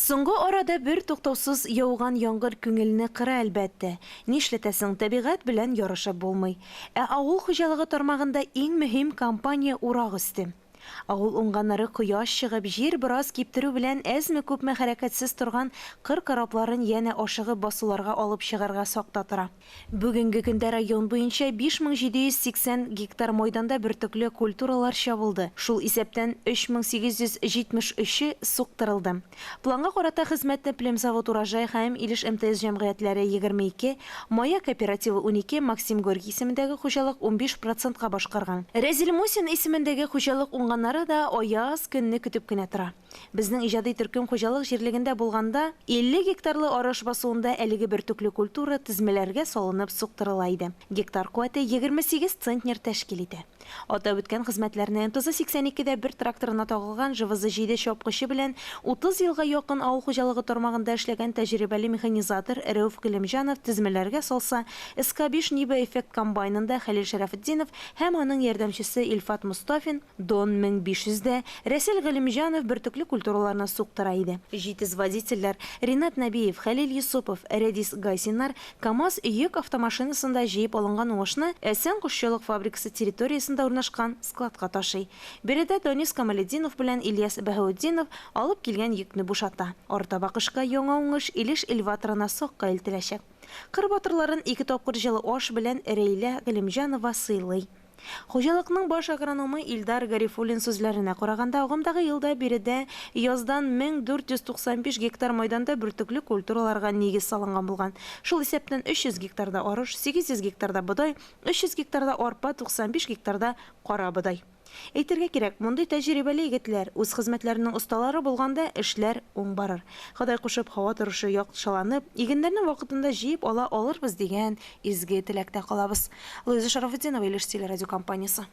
Соңгы арада бертуктаусыз яуган яңгыр күңелне кыра, әлбәттә. Нишләтәсең, табигать белән ярышып булмый. Ә авыл хуҗалыгы тармагында иң мөһим кампания урак өсте. Авыл уңганнары кояш чыгып, җир бераз киптерү белән әзме-күпме хәрәкәтсез торган кыр корабларын янә ашыгып басуларга алып чыгарга сакта тора. Бүгенге көндә район буенча 5780 гектар майданда бөртекле культуралар чабылды, шул исәптән 3873-е суктырылды. Планга карата хезмәтне Племзавод Урожай һәм Илеш МТС җәмгыятьләре 22, Маяк кооперативы 12, Максим Горький исемендәге хуҗалык 15 процентка башкарган. Рәзил Мусин исемендәге хуҗалык уңганнары да аяз көнне көтеп кенә тора. Безнең иҗади төркем хуҗалык җирлегендә булганда, 50 гектарлы арыш басуында әлеге бөртекле культура тезмәләргә салынып суктырыла иде. Гектар куәте 28 центнер тәшкил итә. Атап үткән хезмәтләрне МТЗ 82 дә бер тракторына тагылган ЖВЗ-7 чапкычы белән 30 елга якын авыл хуҗалыгы тармагында эшләгән тәҗрибәле механизатор Рәүф Гыйлемҗанов тезмәләргә салса, СК-5 Ниба Эффект комбайнында Хәлил Шәрәфетдинов һәм аның ярдәмчесе Илфат Мостафин, Дон 1500 дә Рәсил Галимҗанов бөртекле культураларны суктыра иде. Җитез водительләр Ринат Нәбиев, Хәлил Йосыпов, Рәдис Гайсиннар КАМАЗ йөк автомашинасында җыеп алынган уңышны Әсән кошчылык фабрикасы территориясендә урнашкан складка ташый. Биредә Данис Камалетдинов белән Ильяс Бәһаутдинов алып килгән йөкне бушата. Арытаба кышка яңа уңыш Илеш элеваторына сакка илтеләчәк. Кыр батырларын ике тапкыр җылы аш белән Рәйлә Галимҗанова сыйлый. Хуҗалыкның баш агрономы Илдар Гарифуллин сүзләренә караганда, агымдагы елда биредә яздан 1495 гектар майданда бөртекле культураларга нигез салынган булган. Шул исәптән 300 гектарда арыш, 800 гектарда бодай, 300 гектарда арпа, 95 гектарда карабодай. Әйтергә кирәк, мондый тәҗрибәле егетләр, үз хезмәтләренең осталары булганда, эшләр уң барыр. Ходай кушып, һава торышы яхшыланып, игеннәрне вакытында җыеп ала алырбыз дигән изге теләктә калабыз. Луиза Шарафутдинова, Илеш телерадиокомпаниясе.